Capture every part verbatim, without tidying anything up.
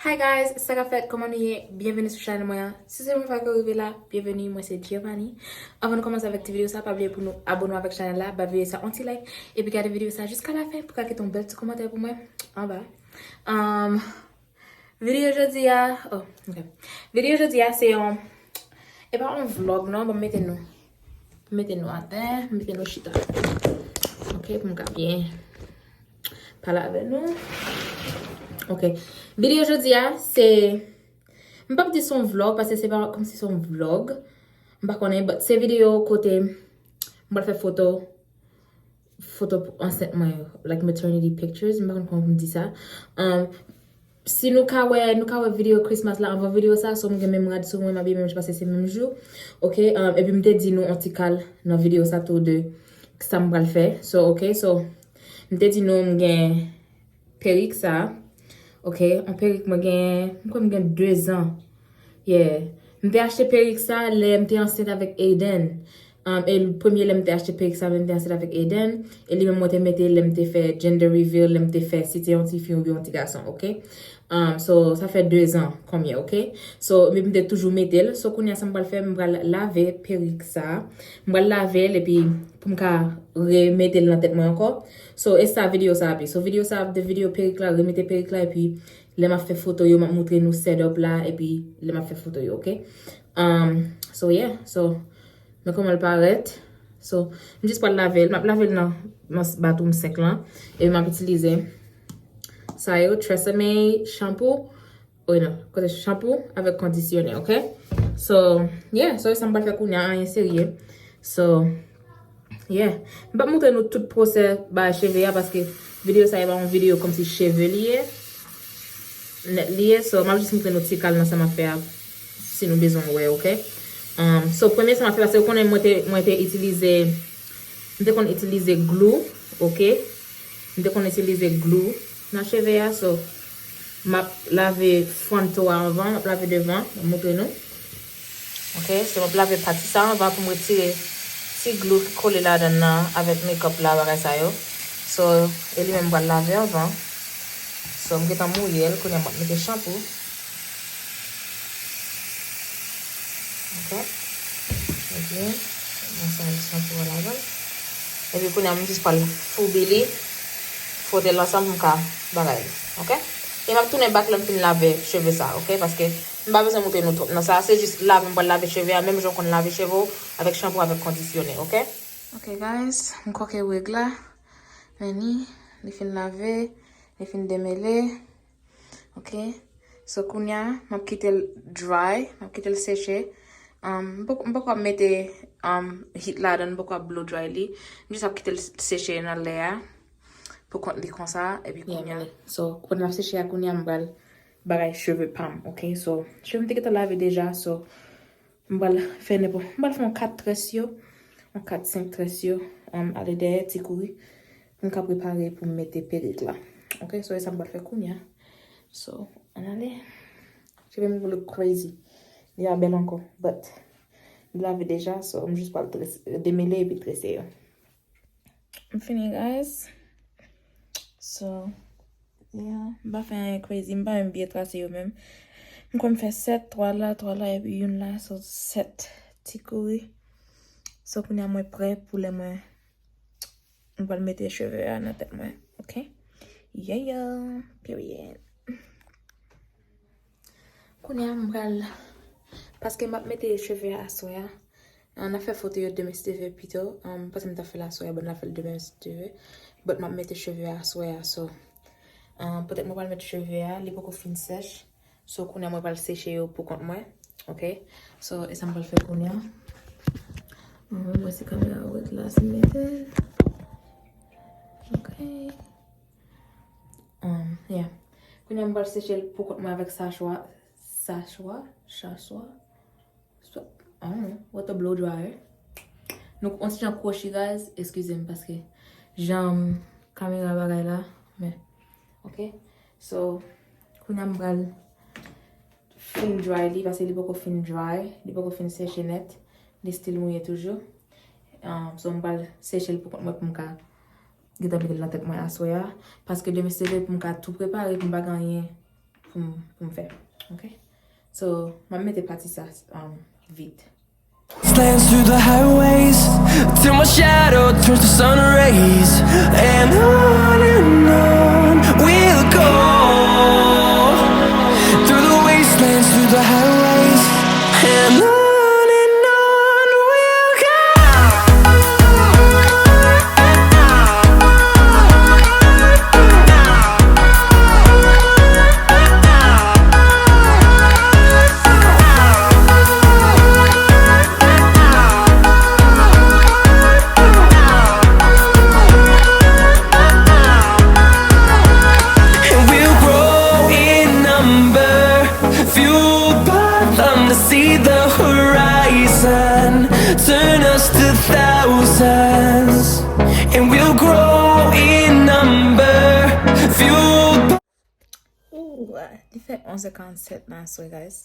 Hi guys, sa k ap fèt, kòman nou ye? Byenveni sou chanèl mwen an. Si se yon fwa ke w rive la, byenveni, mwen se Giovanni. Anvan nou kòmanse avèk ti videyo sa, pa bliye pou nou abone avèk chanèl la, ba videyo sa yon ti like, epi gade videyo sa jiska lafen pou ka kite yon bèl ti kòmantè pou mwen anba. Um, videyo jodi a, oh, ok. Videyo jodi a se yon, e pa yon vlog non, bon, mete nou. Mete nou atè, mete nou chita. Ok, pou m ka byen pale avè nou. Ok. Videyo jodi a, se, m p ap di se yon vlog, paske se pa kòmsi se yon vlog. M pa konnen, but se videyo kote m pral fè foto, foto ansent mwen yo, like maternity pictures, m pa konn kòman pou m di sa. Um, si nou ka wè, nou ka wè videyo Christmas la anvan videyo sa, so m gen menm rad sou mwen, m abiye menm jan paske se menm jou. Ok, um, epi m te di nou yon ti kal nan videyo sa tou de sa m pral fè. So, ok, so, m te di nou m gen perik sa. Ok, yon perik mwen gen, m kwè m gen de zan. Yeah. M te achte perik sa lè m te ansent avèk Aiden. Um, e l- premye lè m te achte perik sa, m te ansent avèk Aiden. E li menm mwen te mete l lè m te fè gender reveal, lè m te fè si te yon ti fi oubyen yon ti gason, ok? Um, so, sa fè de zan, konbyen, ok? So, m te toujou mete l. So, kounye a sa m pral fè, m pral lave perik sa. M pral lave l epi pou m ka remete l nan tèt mwen ankò. So, e sa videyo sa ap ye. So, videyo sa ap de videyo perik la, remete perik la, epi lè m ap fè foto yo, m ap montre nou setup la, epi lè m ap fè foto yo, ok? Um, so, yeah, so, men kòman l parèt. So, m jis pral lave l. M ap lave l nan, nan s- bathroom sink lan. E m ap itilize sa yo, Tresemme shampoo. Wi, non, kote shampoo avèk kondisyonè, ok? So, yeah, so, e sa m pral fè kounye a, anyen serye. So, yeah. M p ap montre nou tout pwosè bagay cheve a, paske videyo sa, e pa yon videyo kòmsi cheve li ye. Nèt li ye, so, m ap jis montre nou ti kal nan sa m ap fè a, si nou bezwen wè, ok? Um, so, premye sa m ap fè, paske ou konnen mwen te, mwen te itilize, m te konn itilize glou, ok? M te konn itilize glou nan cheve a, so, m ap lave fronto a anvan, m ap lave devan, m ap montre nou. Ok, so m ap lave pati sa anvan pou m retire ti glou ki kole ladan nan avèk makeup la, bagay sa yo. So, e li menm m pral lave anvan. So, m gentan mouye l, kounye a m ap mete shampoo. Ok. Ebyen, mwen sa yon shampoo a ladan. Epi kounye a m jis pral foubi li, fwote l ansanm pou m ka bagay li. Ok? E m ap tounen back lè m fin lave cheve sa, ok? Paske m pa bezwen montre nou twòp nan sa. Se jis lave, m pral lave cheve a, menm jan w konn lave cheve w, avèk shampoo, avèk kondisyonè, ok? Ok, guys, m koke wig la. Men ni, li fin lave, li fin demele. Ok? So, kounye a, m ap kite l dry, m ap kite l seche. Um, m poko, m poko ap mete, um, heat ladan, m poko ap blow dry li. M jis ap kite l seche nan lè a. Pou kont li konsa, epi kounye a. So, pandan l ap seche a kounye a, m pral bagay cheve pa m, ok? So, cheve m te gentan lave deja, so, m pral fè nenpòt, m pral fè yon kat très yo, yon kat, senk très yo, um, ale dèyè ti kouri, pou m ka prepare pou m mete perik la. Ok, so, e sa m pral fè kounye a. So, ann ale. Cheve m look crazy. Li pa bèl ankò, but, m lave deja, so, m jis pral trese, demele epi trese yo. M fini, guys. So, yeah, m pa fè anyen crazy, m pa menm byen trase yo menm. M kwè m fè sèt, twa la, twa la, epi youn la, so sèt ti kouri. So, kounye a mwen prè pou lè mwen, m pral mete cheve a nan tèt mwen, ok? Yeah, yeah, period. Kounye a m pral, paske m ap mete cheve a aswè a. An, n a fè foto yo demen si Dye vle pito. An, m panse m ta fè l aswè a, but n a fè l demen si Dye vle. But m ap mete cheve a aswè a, so. An, petèt mwen pral mete cheve a, li poko fin sèch. So, kounye a mwen pral seche yo pou kont mwen. Ok? So, e sa m pral fè kounye a. An, mwen si kamera a ret la, si m mete l. Ok. Um, yeah. Kounye a m pral seche l pou kont mwen avèk sachwa, sachwa, sachwa, so, I don't know, what a blow dryer. Nou, on ti jan kwochi, guys, eskize m paske jan kamera bagay la, men, ok. So, kounye a m pral fin dry li, paske li poko fin dry, li poko fin seche nèt, li still mouye toujou. Um, so, m pral seche l pou kont mwen pou m ka gentan mete l nan tèt mwen aswè a, paske demen se vre pou m ka tou prepare, pou m pa gen anyen pou m, pou m fè. Ok? So, m ap mete pati sa, um, vit. Slants through the highways till my shadow turns to sun rays. And on and on we'll go through the wastelands, through the highways, and on and on we'll go. And we'll grow in number, fueled by them to see the horizon, turn us to thousands. And we'll grow in number, fueled by Ooh, ah, li fè onz è karannsèt nan aswè, guys.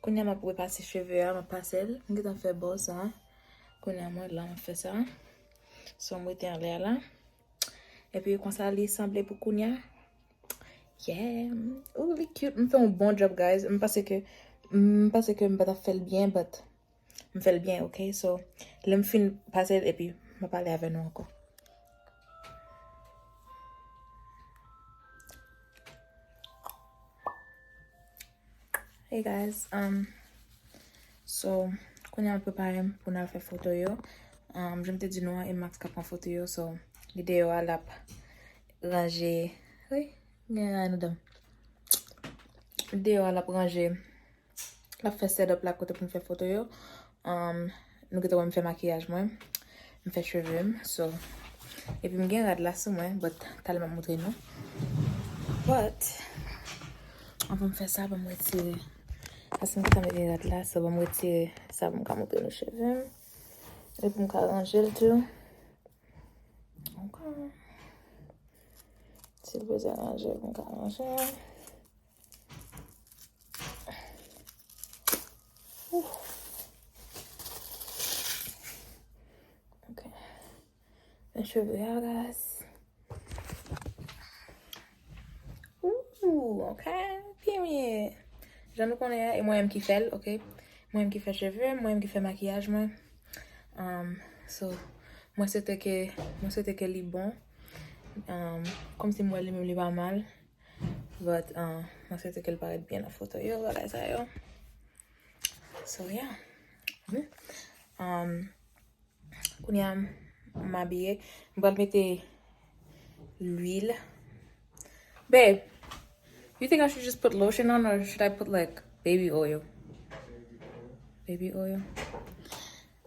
Kounye a m ap repase cheve a, m ap pase l. M gentan fè bò sa. Kounye a mwen la, m ap fè sa. So, m rete anlè a la. Epi konsa li sanble pou kounye a. Yeah. Ooh, li cute. M fè yon bon job, guys. M panse ke, m panse ke m pa t ap fè l byen, but m fè l byen, ok? So, lè m fin pase l, epi m ap pale avè nou ankò. Hey guys, um, so, kounye a m ap prepare m pou n al fè foto yo. Um, jan m te di nou an, e Max k ap pran foto yo, so, li deyò a l ap ranje, wi, gen andan. Li deyò a l ap ranje. L ap fè setup la kote pou m fè foto yo. Um, nou gentan wè m fè makiyaj mwen. M fè cheve m. So, epi m gen rad la sou mwen, but talè m ap montre nou. But, anvan m fè sa, ban m retire. Paske m gentan mete rad la, so ban m retire sa pou m ka montre nou cheve m. Epi m ka ranje l tou. Ok. Si l bezwen ranje, pou m ka ranje l. Ouf. Ok. Men cheve a, guys. Ooh, ok. Period. Jan nou konnen an, e mwen menm ki fè l, ok? Mwen menm ki fè cheve, mwen menm ki fè makiyaj mwen. Um, so, mwen swete ke, mwen swete ke li bon. Um, kòmsi m wè li menm li pa mal. But, uh, mwen swete ke l parèt byen nan foto yo, bagay sa yo. So, yeah. Mhm. Um, kounye a, m abiye. M pral mete lwil. Babe, you think I should just put lotion on or should I put, like, baby oil? Baby oil?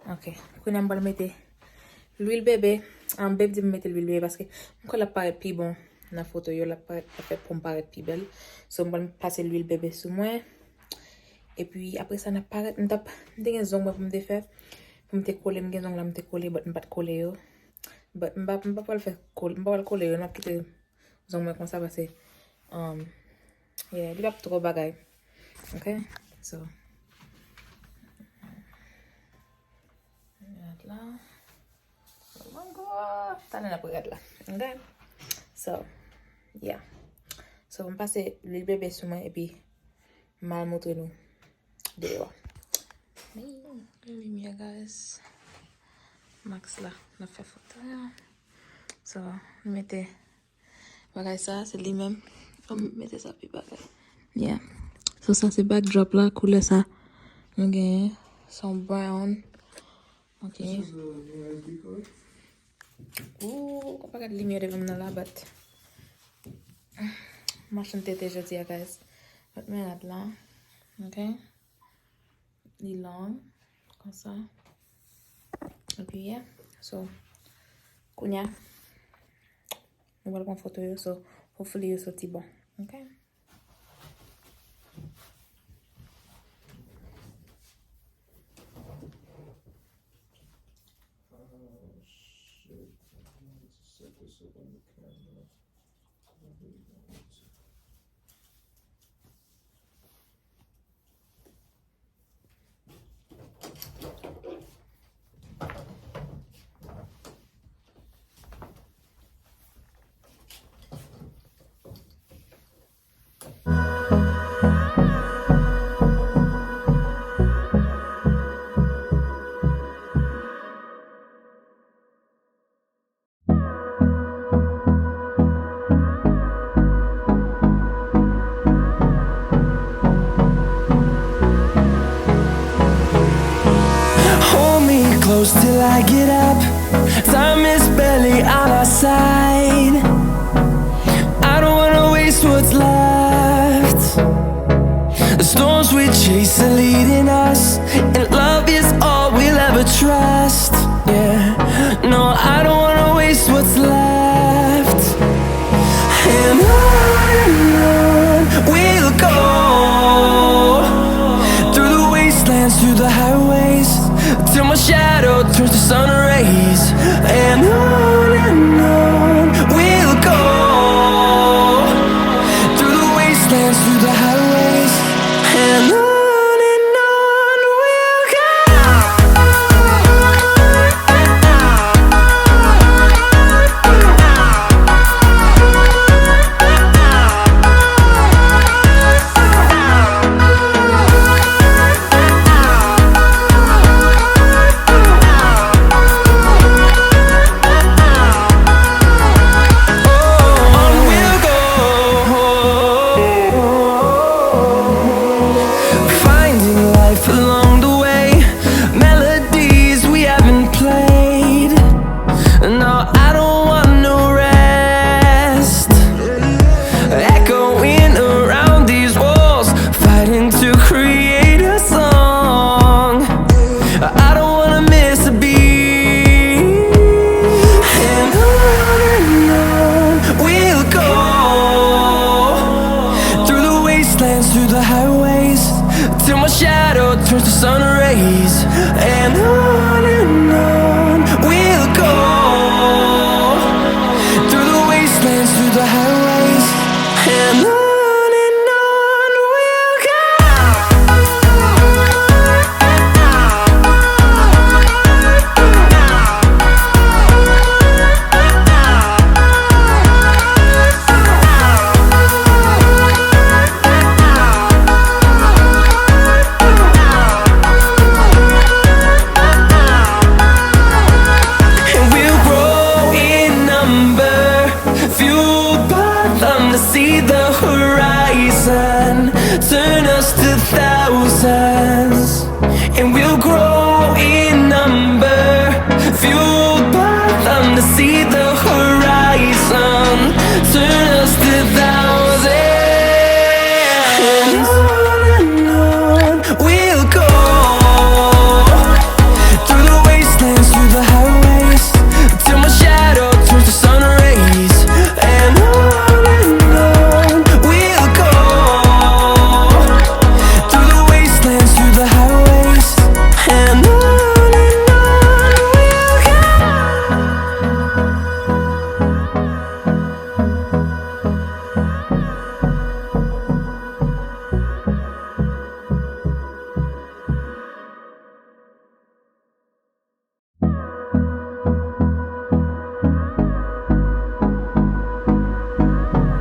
Ok. Kounye a m pral mete lwil bebe. Um, Babe di m mete lwil bebe paske m kwè l ap parèt pi bon nan foto yo, l ap parèt, l ap fè po m parèt pi bèl. So, m pral pase lwil bebe sou mwen. Epi, apre sa, n ap parèt, m t ap, m te gen zong mwen pou m te fè, pou m te kole, m gen zong la m te kole, but m pa t kole yo. But m pa, m pa pral fè kole, m pa pral kole yo, m ap kite zong mwen konsa paske, um, yeah, li p ap twò bagay. Ok? So, rad la. Talè n ap rad la. Ok? So, yeah. So, m pase lwil bebe sou mwen epi m al montre nou deyò a. Limyè, guys. Max la, n ap fè foto a. So, m mete bagay sa, se li menm. Fò m mete sa pi bagay. Yeah. So, sa se backdrop la, koulè sa. Nou genyen, se yon brown. Ok. Ooh, konpa gad limyè devan m nan la, but machann tete jodi a, guys. But men rad la. Ok. Li long, konsa. Epi, yeah. So, kounye a, nou pral pran foto yo, so, hopefully yo soti bon. Ok? Oh, shit. I need to set this up on the camera. Till I get up, time is barely on our side. I don't wanna waste what's left. The storms we chase are leading us, and love is all we'll ever trust. Yeah, no, I don't wanna waste what's left. And on and on we'll go, through the wastelands, through the highways, till my shadow turns to sun rays. And on and on we'll go, through the wastelands, through the highways, and on and on we'll go. Finding life along the way, melodies we haven't played. No, I don't want no rest. Echoing around these walls, fighting to create a song. I don't wanna miss a beat. And on and on we'll go, through the wastelands, through the highways, till my shadow turns to sun rays. And on and on we'll go, through the wastelands, through the highways, and on and on we'll go. And we'll grow in number, fueled by them to see the horizon, turn us to thousands. And we'll grow in number, fueled by them to see the horizon, turn us to thousands. And on and on we'll go, through the wastelands, through the highways, till my shadow turns to sun rays. And on and on we'll go, through the wastelands, through the highways, and on and on we'll go.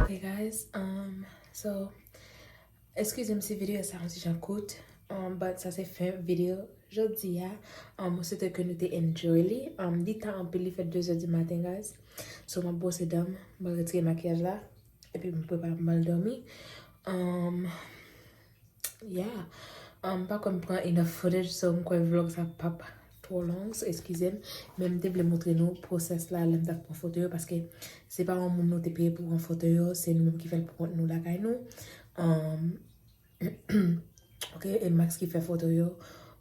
Okay, guys, um, so, eskize m si videyo sa yon ti jan kout, um, but sa se fen videyo jodi a. Um, mwen swete ke nou te enjoy li. Um, li ta anpil, li fè de zè di maten, guys. So, m ap bwose dan m, m ap retire makiyaj la, epi m prepare m al dòmi. Um, Yeah. Um, m pa kwè m pran enough footage, so m kwè vlog sa p ap twò long, so eskize m. Men m te vle montre nou pwosès la, lè m t ap pran foto yo, paske se pa yon moun nou te peye pou pran foto yo, se nou menm ki fè l pou kont nou lakay nou. Um, ok, e Max ki fè foto yo.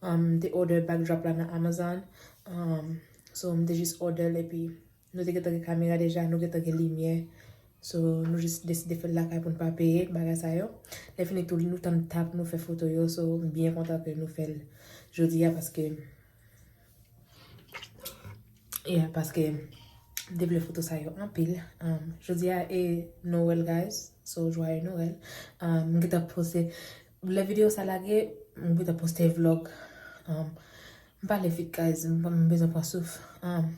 Um, m te order backdrop la nan Amazon. Um, so, m te jis order l, epi nou te gentan gen kamera deja, nou gentan gen limyè. So, nou jis deside fè l lakay pou n pa peye bagay sa yo. Lè fini tou, nou tann ta pou nou fè foto yo. So, m byen kontan ke nou fè l jodi a paske, yeah, paske m te vle foto sa yo anpil. Um, jodi a e Noël, guys. So, joyeux Noël. Um, m gentan poste, lè videyo sa lage, m gentan poste vlog. Um, m pale vit, guys. M, m bezwen pran souf. Um,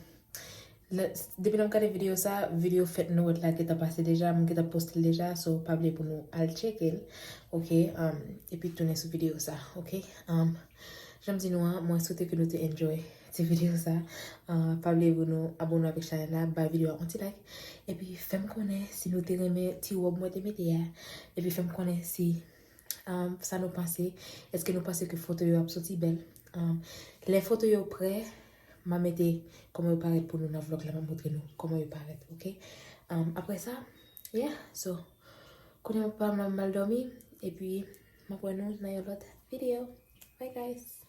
Lè, depi lè m gade videyo sa, videyo fèt Noël la gentan pase deja, m gentan poste l deja, so pa bliye pou nou al tcheke l, ok? Um, epi tounen sou videyo sa, ok? Um, jan m di nou an, mwen swete ke nou te enjoy ti videyo sa. Uh, pa bliye pou nou abone avèk chanèl la, bay videyo a yon ti like, epi fè m konnen si nou te renmen ti wòb mwen te mete a, epi fè m konnen si, um, sa nou panse, èske nou panse ke foto yo ap soti bèl? Um, lè foto yo prè, M a mete kòman yo parèt pou nou nan vlog la, m a montre nou kòman yo parèt, ok? Um, apre sa, yeah, so, kounye a m ap al dòmi, epi m ap wè nou nan yon lòt videyo. Bye, guys!